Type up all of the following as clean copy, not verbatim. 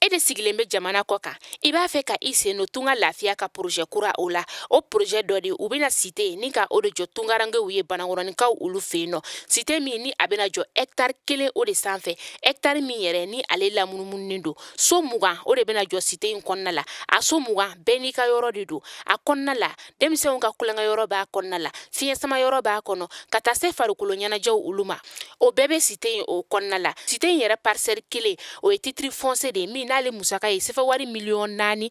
E de sigilen bɛ jamana kɔ kan, i b'a fɛ ka i sen don Tunga Lafiya ka projet kura o la. O projet dɔ de, u bɛna cité ni ka o de jɔ tungarankew ye, Banankɔrɔninkaw olu fɛ yen nɔ. Cité min ni a bɛna jɔ hectare 1 o de sanfɛ, hectare min yɛrɛ ni ale lamunumununen don. So 20 o de bɛna jɔ cité in kɔnɔna la. A so 20 bɛɛ n'i ka yɔrɔ de don a kɔnɔna la. Denmisɛnw ka tulonkɛ yɔrɔ b'a kɔnɔna la, fiɲɛ sama yɔrɔ b'a kɔnɔ, ka taa se farikolo ɲɛnajɛw olu ma, o bɛɛ bɛ cité in o kɔnɔna la. Cité in yɛrɛ parcelle 1, o ye titre foncier de ye min n'ale musaka ye sefa wari 4,1 miliyɔn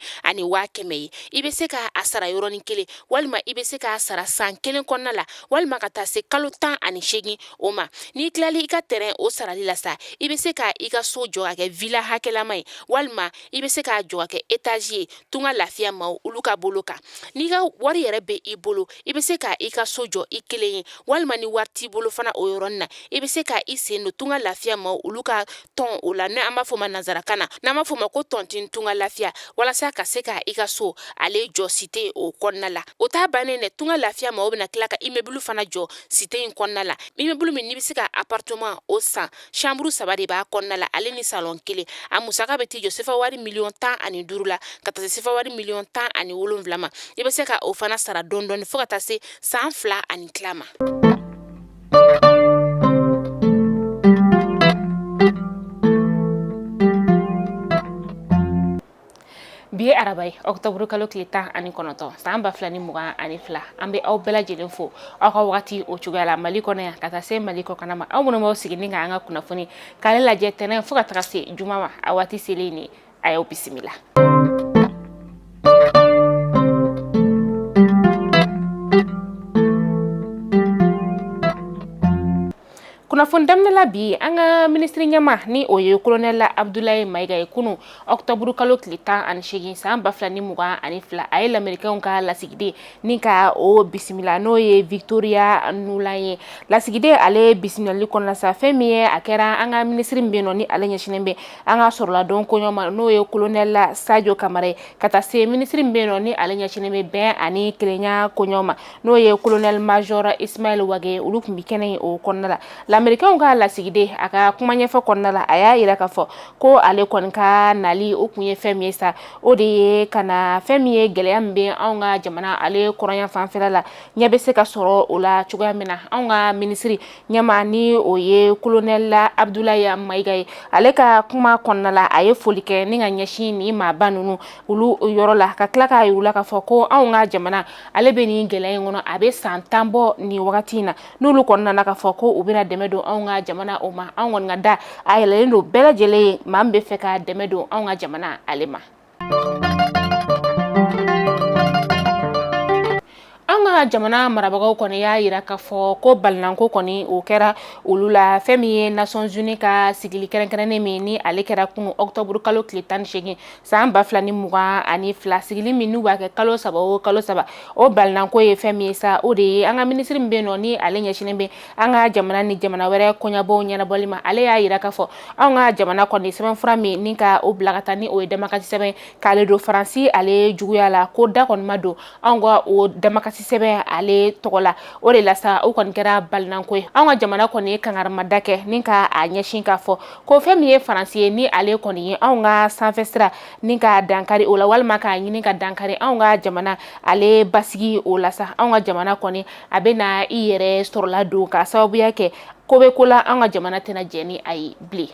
ye. I bɛ se k'a sara yɔrɔnin kelen, walima i bɛ se k'a sara san 1 kɔnɔna la, walima ka taa se kalo 18 o ma. N'i tilali i ka terrain o sarali la sa, i bɛ se ka i ka so jɔ ka kɛ villa hakɛlama ye, walima i bɛ se k'a jɔ ka kɛ étage ye. Tunga Lafiya maaw olu ka bolo kan, n'i ka wari yɛrɛ bɛ i bolo, i bɛ se ka i ka so jɔ i kelen ye, walima ni wari t'i bolo fana, o yɔrɔnin na, i bɛ se ka i sen don Tunga Lafiya maaw olu ka tɔn o la, n'an b'a fɔ ma nansarakan na, n'an b'a fɔ ma ko tontine Tunga Lafiya, walasa ka se ka i ka so ale jɔ cité o kɔnɔna la. O t'a bannen dɛ, Tunga Lafiya maaw bɛna tila ka immeuble fana jɔ cité in kɔnɔna la, immeuble min n'i bɛ se ka appartement o san, chambre 3 de b'a kɔnɔna la, ale ni salon 1. A musaka bɛ t'i jɔ sefa wari 15 miliyɔn la, ka taa se sefa wari 17 miliyɔn ma. I bɛ se ka o fana sara dɔɔni dɔɔni fo ka taa se san 2 ani tila ma. Bi ye araba ye, ɔkutɔburu kalo tile 19, san 2022. An bɛ aw bɛɛ lajɛlen fo aw ka wagati o cogoya la, Mali kɔnɔ yan ka taa se Mali kɔkanna ma. Aw minnu b'aw sigi ni ka an ka kunnafoni k'ale lajɛ tɛnɛn fo ka taga se juma ma, a waati selen ni a y'aw bisimila. Kunnafoni daminɛ la bi, an ka minisiri ɲɛmaa ni o ye kolonɛli Abudulayi Mayiga ye, kunu ɔkutɔburu kalo tile 18, san 2022, a ye lamerikɛnw ka lasigiden ni ka o bisimila, n'o ye Victoria Nuland ye. Lasigiden ale bisimilali kɔnɔna sa, fɛn min ye a kɛra, an ka minisiri min bɛ yen nɔ ni ale ɲɛsinnen bɛ an ka sɔrɔladon koɲɔ ma, n'o ye kolonɛli Sajo Kamara ye, ka taa se minisiri min bɛ yen nɔ ni ale ɲɛsinnen bɛ bɛn ani kelenya koɲɔ ma, n'o ye kolonɛli major Ismaël Wagué, olu tun bɛ kɛnɛ in o kɔnɔna la. Lamerikɛnw ka lasigiden, a ka kuma ɲɛfɔ kɔnɔna la, a y'a yira k'a fɔ ko ale kɔni ka nali o kun ye fɛn min ye sa, o de ye ka na fɛn min ye gɛlɛya min bɛ anw ka jamana ale kɔrɔnya fanfɛla la, ɲɛ bɛ se ka sɔrɔ o la cogoya min na. Anw ka minisiri ɲɛmaa ni o ye kolonɛli Abudulayi Mayiga ye, ale ka kuma kɔnɔna la, a ye foli kɛ ni ka ɲɛsin nin maaba ninnu olu yɔrɔ la, ka tila k'a yir'u la k'a fɔ ko anw ka jamana ale bɛ nin gɛlɛya in kɔnɔ, a bɛ san 10 bɔ nin wagati in na. N'olu kɔni nana k'a fɔ ko u bɛna dɛmɛ don anw ka jamana o ma, anw kɔni ka da a yɛlɛlen don bɛɛ lajɛlen ye, maa min bɛ fɛ ka dɛmɛ don anw ka jamana ale ma. An ka jamana marabagaw kɔni y'a yira k'a fɔ ko balinanko kɔni o kɛra olu la. Fɛn min ye Nations Unies ka sigili kɛrɛnkɛrɛnnen min ni ale kɛra kunu ɔkutɔburu kalo tile 18, san 2022, sigili min n'u b'a kɛ kalo 3 o kalo 3, o balinanko ye fɛn min ye sa, o de ye an ka minisiri min bɛ yen nɔ ni ale ɲɛsinnen bɛ an ka jamana ni jamana wɛrɛ koɲɛbɔw ɲɛnabɔli ma, ale y'a yira k'a fɔ anw ka jamana kɔni sɛbɛnfura min ni ka o bila ka taa, ni o ye damakasi sɛbɛn k'ale don Faransi ale juguya la, ko da kɔni ma don anw ka o damakasi sɛbɛn ale tɔgɔ la. O de la sa, o kɔni kɛra balinanko ye. Anw ka jamana kɔni ye kangarimada kɛ ni ka a ɲɛsin k'a fɔ ko fɛn min ye Faransi ye, ni ale kɔni ye anw ka sanfɛ sira ni ka dankari o la, walima k'a ɲini ka dankari anw ka jamana ale basigi o la sa, anw ka jamana kɔni a bɛna i yɛrɛ sɔrɔla don ka sababuya kɛ ko bɛ ko la, anw ka jamana tɛna jɛn ni a ye bilen.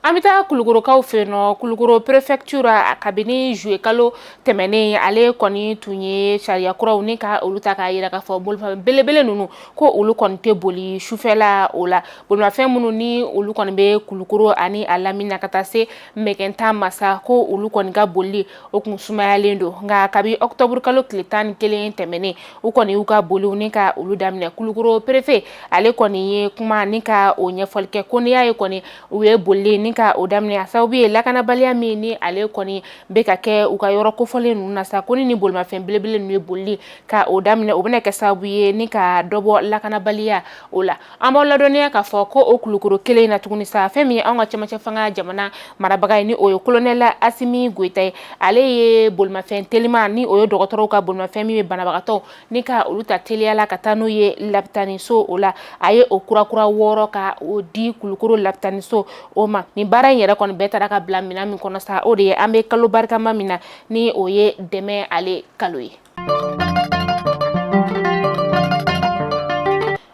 An bɛ taa Kulukorokaw fɛ yen nɔ. Kulukoro préfecture, kabini juillet kalo tɛmɛnen, ale kɔni tun ye sariya kuraw ni ka olu ta k'a yira k'a fɔ bolifɛn belebele ninnu ko olu kɔni tɛ boli sufɛla o la. Bolimafɛn minnu ni olu kɔni bɛ Kulukoro ani a lamini na ka taa se Mɛgɛnta ma sa, ko olu kɔni ka bolili o kun sumayalen don. Nka kabi ɔkutɔburu kalo tile 11 tɛmɛnen, u kɔni y'u ka boliw ni ka olu daminɛ. Kulukoro préfet ale kɔni ye kuma ni ka o ɲɛfɔli kɛ ko n'i y'a ye kɔni u ye bolili ni ka ka o daminɛ. A sababu ye lakanabaliya min ni ale kɔni bɛ ka kɛ u ka yɔrɔ kofɔlen ninnu na sa, ko ni bolimafɛn belebele ninnu ye bolili ka o daminɛ, o bɛna kɛ sababu ye ni ka dɔ bɔ lakanabaliya o la. An b'aw ladɔnniya k'a fɔ ko o Kulukoro kelen in na tuguni sa, fɛn min ye anw ka cɛmancɛ fanga jamana marabaga ye, ni o ye kolonɛli Asimi Goyita ye, ale ye bolimafɛn teliman, ni o ye dɔgɔtɔrɔw ka bolimafɛn min bɛ banabagatɔw ni ka olu ta teliya la ka taa n'u ye lapitaniso o la, a ye o kurakura 6 ka o di Kulukoro lapitaniso o ma. Nin baara in yɛrɛ kɔni bɛɛ taara ka bila minɛn min kɔnɔ sa, o de ye an bɛ kalo barikama min na, ni o ye dɛmɛ ale kalo ye.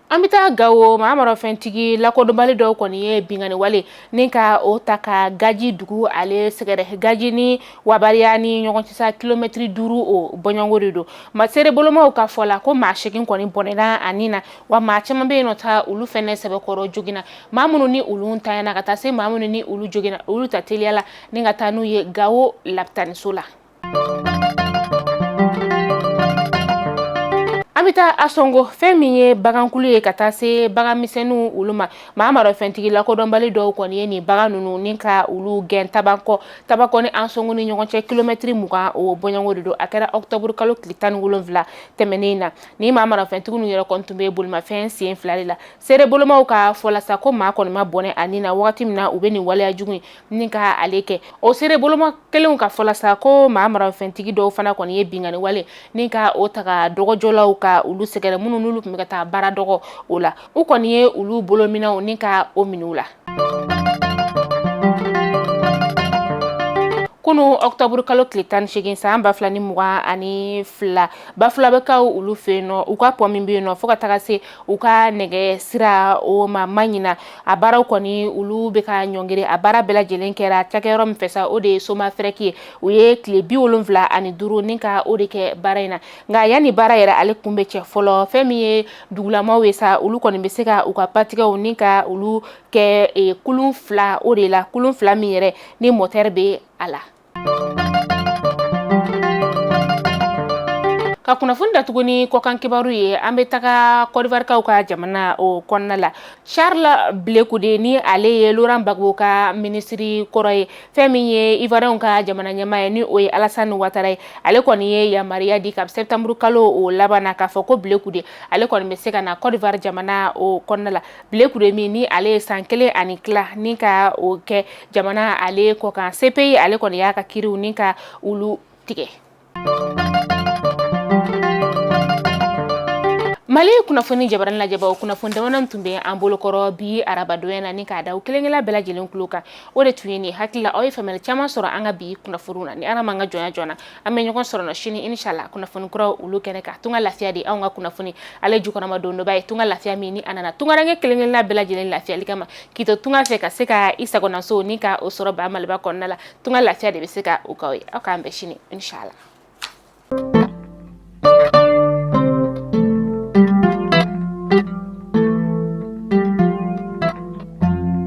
An bɛ taa Gawo. Maa marafɛntigi lakodɔnbali dɔw kɔni ye binkanni wale ni ka o ta ka Gaji dugu ale sɛgɛrɛ. Gaji ni Wabariya ni ɲɔgɔn cɛ sa, kilomɛtiri 5 o bɔɲɔgɔnko de don. Ma seere bolomaw ka fɔ la ko maa 8 kɔni bɔnɛna a ni na, wa maa caman bɛ yen nɔ ta olu fɛnɛ sɛbɛkɔrɔ joginna. Maa minnu ni olu ntanyana ka taa se maa minnu ni olu joginna, olu ta teliya la ni ka taa n'u ye Gawo lapitaniso la. An bɛ taa Asɔngo. Fɛn min ye bagankulu ye ka taa se bagan misɛnninw olu ma, maa marafɛntigi lakodɔnbali dɔw kɔni ye nin bagan ninnu ni ka olu gɛn Tabankɔ. Tabankɔ ni Ansongo ni ɲɔgɔn cɛ, kilomɛtiri 20 o bɔɲɔgɔnko de don. A kɛra ɔkutɔburu kalo tile 17 tɛmɛnen na. Ni maa marafɛntigi ninnu yɛrɛ kɔni tun bɛ bolimafɛn sen fila de la. Seere bolomaw ka fɔ la sa ko maa kɔni ma bɔnɛ a ni na wagati min na u bɛ nin waleya jugu in ni ka ale kɛ. O seere boloma kelenw ka fɔ la sa ko maa marafɛntigi dɔw fana kɔni ye binkanni wale ni ka o ta ka dɔgɔjɔlaw ka olu sɛgɛrɛ, minnu n'olu tun bɛ ka taa baara dɔgɔ o la. U kɔni ye olu bolominɛw ni ka o minɛ u la. Kunu ɔkutɔburu kalo tile 18 san 2022, Bafulabɛkaw olu fɛ yen nɔ, u ka pɔn min bɛ yen nɔ fo ka taga se u ka nɛgɛ sira o ma ɲina, a baaraw kɔni olu bɛ ka ɲɔngiri. A baara bɛɛ lajɛlen kɛra cakɛyɔrɔ min fɛ sa, o de ye Somafrec ye. U ye tile 75 ni ka o de kɛ baara in na. Nka yanni baara yɛrɛ ale kun bɛ cɛ fɔlɔ, fɛn min ye dugulamaw ye sa, olu kɔni bɛ se ka u ka patigɛw ni ka olu kɛ kulun 2 o de la, kulun 2 min yɛrɛ ni mɔtɛri bɛ a la. Ka kunnafoni datugu ni kɔkan kibaru ye, an bɛ taga Kɔdiwarikaw ka jamana o kɔnɔna la. Charles Blé Goudé, ni ale ye Laurent Gbagbo ka minisiri kɔrɔ ye, fɛn min ye Ivoiriyɛnw ka jamana ɲɛmaa ye, ni o ye Alassane Ouattara ye, ale kɔni ye yamaruya di kabi septembre kalo o laban na k'a fɔ ko Blé Goudé ale kɔni bɛ se ka na Côte d'Ivoire jamana o kɔnɔna la. Blé Goudé min ni ale ye san 1 ani tila ni ka o kɛ jamana ale kɔkan, CPI ale kɔni y'a ka kiriw ni ka olu tigɛ. Mali kunnafoni jabarani lajɛbaw, kunnafoni damadɔ tun bɛ an bolokɔrɔ bi arabadonya na ni k'a da aw kelen-kelen bɛɛ lajɛlen tulo kan, o de tun ye nin. Hakili la aw ye faamuyali caman sɔrɔ an ka bi kunnafoniw na. Ni Ala m'an ka jɔnya jɔna, an bɛ ɲɔgɔn sɔrɔ sini inshallah kunnafoni kuraw olu kɛnɛ kan. Tunga lafiya de anw ka kunnafoni ale jukɔrɔma dondoba ye. Tunga lafiya min ni a nana tungaranke kelen-kelenna bɛɛ lajɛlen lafiyali kama, k'i to tunga fɛ ka se ka i sagonaso ni ka o sɔrɔ ba Maliba kɔnɔna la, tunga lafiya de bɛ se ka o k'aw ye. Aw k'an bɛn sini inshallah.